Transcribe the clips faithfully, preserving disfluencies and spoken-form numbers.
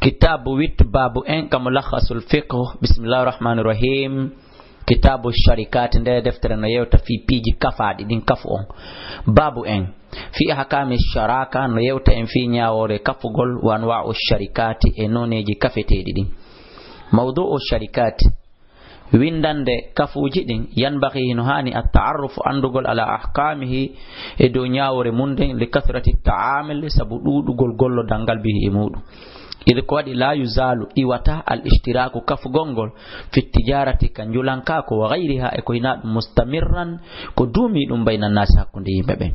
Kitaabu huit, baabu un, ka Mulakhasul Fiqh. Bismillahir Rahmanir Rahim. Kitaabu Sharikaati, nde deftere no yewta fii piiji kafaaɗi ɗin, kafu on. Baabu un, fii ahkaami sharaka, no yewta en fii ñaawoore kafugol, wa anwaa'u sharikaati, e nooneeji kafeteeɗi ɗin. Mawdu'u sharikaati, winndannde kafuuji ɗin, yanbaghi, hino haani, at-ta'arrufu, anndugol, ala ahkaamihi, e dow ñaawoore mun nden, li kathrati ta'amul, sabu ɗuuɗugol gollodal ngal bihi, e muuɗum. Id, ko waɗi, la yuzalu, iwata, al ishtiraaku, kafugol ngol, fi tijarati, ka njulankaaku, wa ghayriha, e ko hinaa ɗum, mustamirran, ko duumii ɗum, bayna naasi, hakkunde yimɓe ɓen.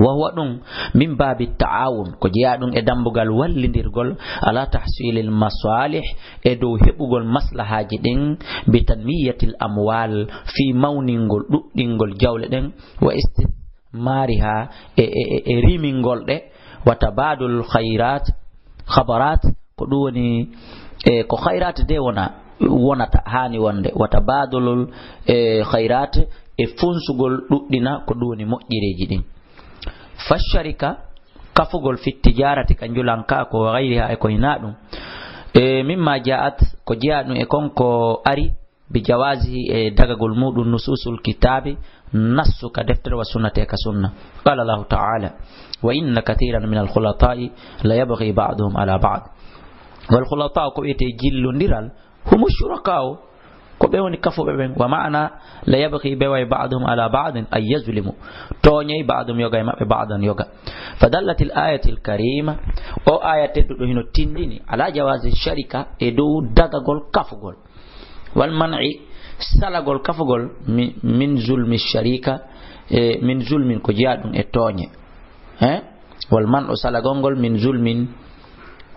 Wa huwa, ɗum, min baabi ta'awun, ko jeyaa ɗum e dambugal wallindirgol, ala tahsilil masalih, e dow heɓugol maslahaaji ɗin, bi tanmiyatil amwal, fii mawningol, ɗuɗɗingol jawle ɗen, wa istismariha, e, e, e, e rimingol ɗe, wa tabadul khayrat, khabarat, ko ɗum woni, e, ko khayrat de wona, wonata, haani wonde, wa tabadulul, e, khayrat, e funsugol ɗuɗɗina, ko ɗum woni moƴƴereeji ɗin. Fasharika, kafugol, fi tijarati, ka njulankaaku, wa ghayriha, e ko hinaa ɗum. E, mimma ja'at, ko jeyaa ɗum e kon ko ari, bi jawazihi, e dagagol muuɗum, nususul kitaabi, nassu ka deftere, wa sunnati, e ka sunna. Qala Allahu ta'ala, wa inna kathiran min al khulata'i la yabghi ba'duhum ala ba'd. Wal khulata, ko wi'etee jillondiral, humu shuraka'u, ko ɓe woni kafuɓe ɓen. Wa ma'ana la yabghi, beway, ba'duhum ala ba'din, ay yazlimu, tooñay, ba'dum, yoga e maɓɓe, ba'dan, yoga. Fa dallatil ayatil karima, o aya tedduɗo hino tindini, ala jawazi sharika, e dow dagagol kafugol. Wal man'i, salagol kafugol, mi-, min zulmi sharika, e min zulmin, ko jeyaa ɗum e tooñe. Hein? Wal man'u, salagol ngol, min zulmin,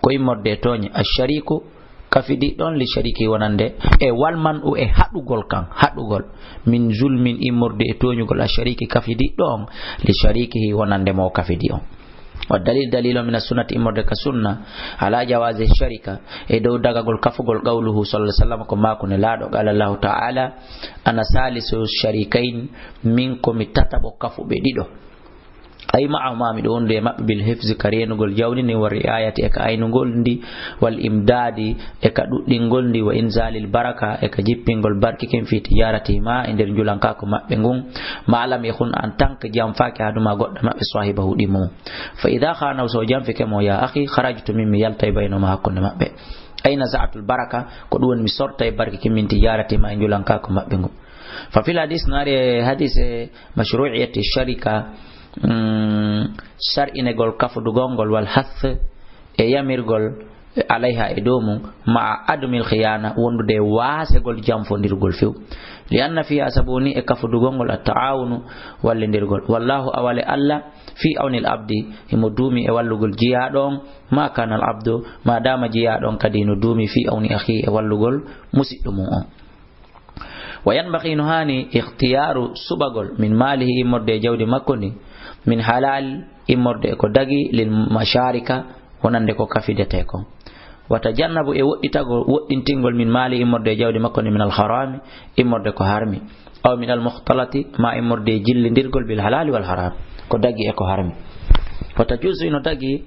ko immorde e tooñe. Ashariku, kafidiɗɗo on, li shariki, wonande, e wal man'u, e haɗugol kan, haɗugol, min zulmin, immorde e tooñugol, ashariki, kafidiɗɗo on, li sharikihi, wonande mo o kafidi on. Wa dalil, dalil on, min as-sunnati, immorde ka sunna, ala jawazi sharika, e dow dagagol kafugol, qawluhu sallallahu alaihi wasallam, ko maaku Nelaaɗo, qala Allahu ta'ala, ana salisu sharikayn, min ko mi tataɓo kafuɓe ɗiɗo. Ay ma'ahuma, miɗo wondude e maɓɓe, bil hifzi, ka reenugol jawdi ndin, wa ri'ayati, e ka aynugol ndi, wal imdadi, e ka ɗuɗɗingol ndi, wa inzalil baraka, e ka jippingol barki kin, fi tijaratihima, e nder njulankaaku maɓɓe ngun, ma lam yakun, en tant que janfaaki, ahaduma, goɗɗo maɓɓe, sahibahu, ɗimmo mum. Fa idha khanahu, so o janfike mo, ya akhi, kharajtu, min mi yaltay, baynahuma, hakkunde maɓɓe. Ay naza'tul baraka, ko ɗum woni mi sortay barki kin, min tijaratihima, e njulankaaku maɓɓe ngun. Fa fil hadis, no ari e hadis e mashru'iyati sharika, mm, shar'inegol kafudugol ngol, wal hath, e yamirgol, alayha, e dow mum, ma'a adamil khiyana, wondude e waasegol janfondirgol few. Li anna fiha, sabu woni e kafudugol ngol, at ta'awunu, wallindirgol. Wallahu, awale Allah, fi awnil abdi, himo duumi e wallugol jiyaaɗo on, ma kana al abdu, ma dama jiyaaɗo on kadi no duumi, fi awni akhi, e wallugol musiɗɗo mum on. Wa yanbaghi, no haani, ikhtiyaru, suɓagol, min malihi, immorde e jawdi makko ndin, min halal, immorde e ko dagi, lil masharika, wonande ko kafidetee kon. Wa tajannabu, e woɗɗitagol, woɗɗintingol, min mali, immorde e jawdi makko ndin, min al harami, immorde ko harmi, aw min al mukhtalati, ma immorde e jillindirgol, bil halali wal haram, ko dagi e ko harmi. Wa tajuzu, ino dagi,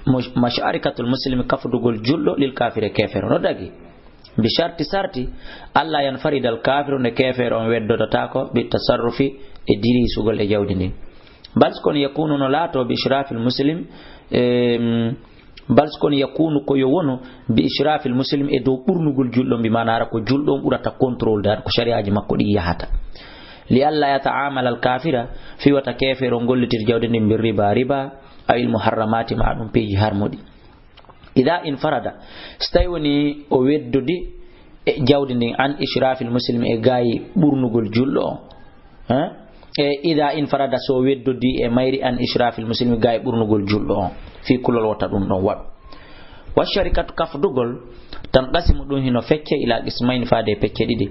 mush-, masharikatul muslimi, kafudugol julɗo, lil kafiri, e keefeero, no dagi. Bi sharti, sarti, alla yanfarida al kafiru, nde keefeero on weddodataako, bi tasarrufi, e dirisugol e jawdi ndin. Bal, kono, yakunu, no laato, bi ishrafil muslim, em, bal, kono, yakunu, ko yo wonu, bi ishrafil muslim, e dow ɓurnugol julɗo, bi maana hara ko julɗo on ɓurata contrôle, hara ko shari'aaji makko ɗi yahata. Li alla yata'amala al kafira, fii wata keefeero on gollitir jawdi ndin, bi riba, riba, aw il muharramati, ma ɗum piiji harmuɗi. Ida infarada, so tawi woni o weddodi e jawdi ndin, an ishrafil muslim, e gaayi ɓurnugol julɗo on. Hein? E ida infarada, so weddodi e mayri, an ishrafil muslim, gaayi ɓurnugol julɗo on. Fii kulol wota ɗum ɗon waɗu. Wa sharikatu, kafdugol, tanqasimu, ɗum hino fecce, ila qismayni, faade e pecce ɗiɗi.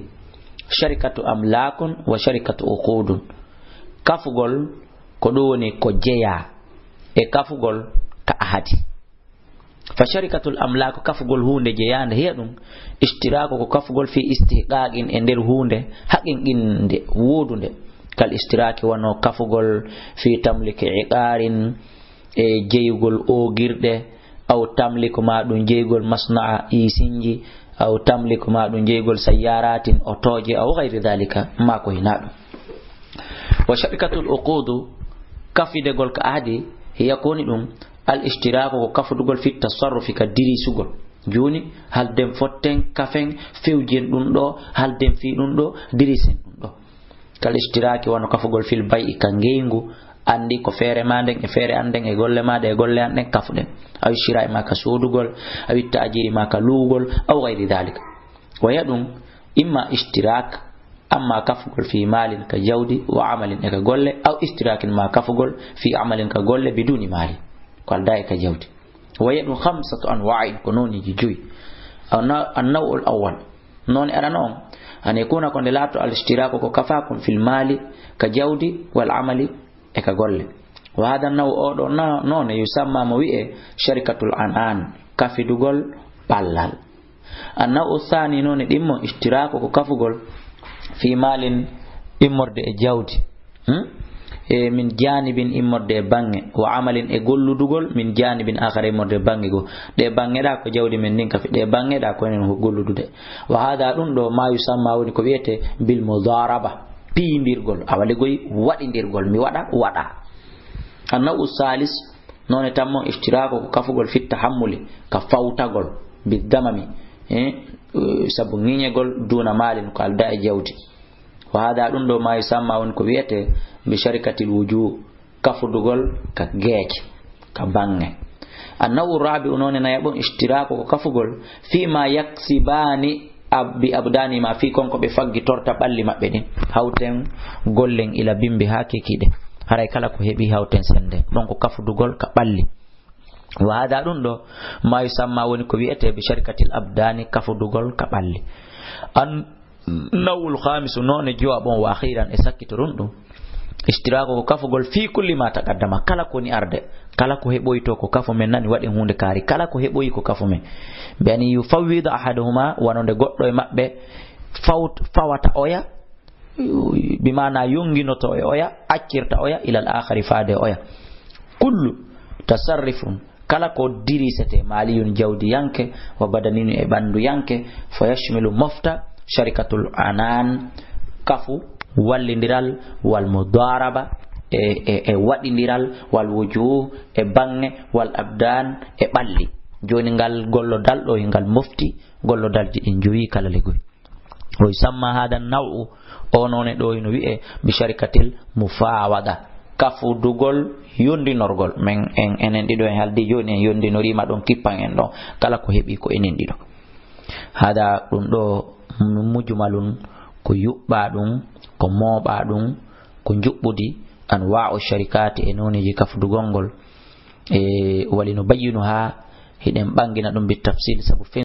Sharikatu amlakun wa sharikatu uqudun. Kafugol, ko ɗum woni ko jeyaa e kafugol ka ahadi. Fa sharikatul amlak, kafugol huunde jeyaande he ɗum, ishtiraaku, ko kafugol, fi istihqaqin, e nder huunde haqiqinde woodunde, kal ishtiraaki, wano kafugol, fi tamliki iqarin, e jeyugol oogirɗe, aw tamliku ma ɗum jeygol masna'a isinji, aw tamliku ma ɗum jeygol sayyaratin otooje, aw gayri dhalika, ma ko hinaa ɗum. Wa sharikatul uqudu, kafidegol ka aadi, hiya ko woni ɗum, al ishtiraaku ko kafudugol fi tasarrufi ka dirisugol. Jooni, halden fotten, kafen, fewjen ɗum ɗo, halden fii ɗum ɗo, dirisen ɗum ɗo. Kal ishtiraaki wano kafugol fil bay'i ka ngeyngu, anndi ko feere ma nden e feere an nden e golle ma ɗe e golle an ɗen kafuɗen. Aw shira'i ma ka soodugol, aw ta'jiri ma ka luwugol, aw gayri dhalika. Waya ɗum, imma ishtiraak, amma kafugol fi maalin ka jawdi, wa amalin e ka golle, aw ishtiraakin ma kafugol fi amalin ka golle biduni maalin. Ko aldaa e ka jawdi. Waya ɗum khamsatu anwa'in ko nooniji joyi. Anna-, annaw'ul awwal. Noone arano on, an yakuna ko nde laato al ishtiraaku ko kafaakun fil maali ka jawdi wal amali e ka golle. Wa hada naw o ɗo na-, noone yusamma mo wi'e sharikatul an'an, kafidugol ɓallal. An naw o thani noone ɗimmo ishtiraaku ko kafugol fi maalin immorde e jawdi. Hmm? E min janibin immorde e bange, wa amalin e golludugol, min janibin akhara immorde e bange go. Ɗe bange ɗa ko jawdi men ndin kafi, ɗe bange ɗa ko enen ko golludude. Wa hada ɗum ɗo ma yusamma woni ko wiyete bil mudaraba, piyindirgol, awa ligoy waɗindirgol, mi waɗa, waɗa. An naw salis, noone tammo ishtiraaku ko kafugol fit tahammuli, ka fawtagol, bi damami, eh, sabu ŋiñegol duna maalin ko alda e jawdi. Wa hada ɗum ɗo ma yusamma woni ko wiyete bi sharikatil wujuh, kafudugol ka geece, ka bange. An naw rabi'u noone nayaɓon ishtiraaku ko kafugol fi ma yaksibani ab-, bi abdani ma fi kon ko ɓe faggitorta ɓalli maɓɓe ɗin. Hawten gollen ila bimbi haa kikiɗe. Haray kala ko heɓi hawten sende. Ɗon ko kafudugol ka ɓalli. Wa hada ɗum ɗo, ma yusamma woni ko wiyete bi sharikatil abdani kafudugol ka ɓalli. An nawul khamisu noone jowa ɓon wa akhiran e sakkito ɗum ɗum. Ishtiraaku ko kafugol fi kulli ma taqaddama, kala ko ni arde, kala ko heɓoyto ko kafu men nani waɗi hunde kaari, kala ko heɓoyi ko kafu men. Bi an yufawwida ahaduhuma, wano nde goɗɗo e maɓɓe fawt-, fawata oya, bi maana yonginoto e oya, accirta oya, ilal akhari faade oya. Kullu tasarrifun, kala ko dirisete, maliyun jawdiyanke, wa badaniyun e ɓanduyanke, fa yashmilu mofta, sharikatul anan, kafu, wallindiral, wal mudaraba, e, e, e waɗindiral, wal wujuh, e bange, wal abdan, e ɓalli. Jooni ngal gollodal ɗo, ngal mofti gollodalji ɗin joyi kala ligoy. O yusamma hada naw'u, o noone ɗo hino wi'e bi sharikatil mufawada, kafudugol yondinorgol. Men en, enen ɗiɗo en haldi jooni, en yondinoriima ɗon, kippan en ɗon, kala ko heɓi ko enen ɗiɗo. Hada ɗum ɗo mujmalun, ko yuɓɓa ɗum, ko mooɓa ɗum, ko njuɓɓudi anwa'u sharikati e nooneji kafudugol ngol. E wali no bayyinu ha hiɗen ɓangina ɗum bi tafsil, sabu fen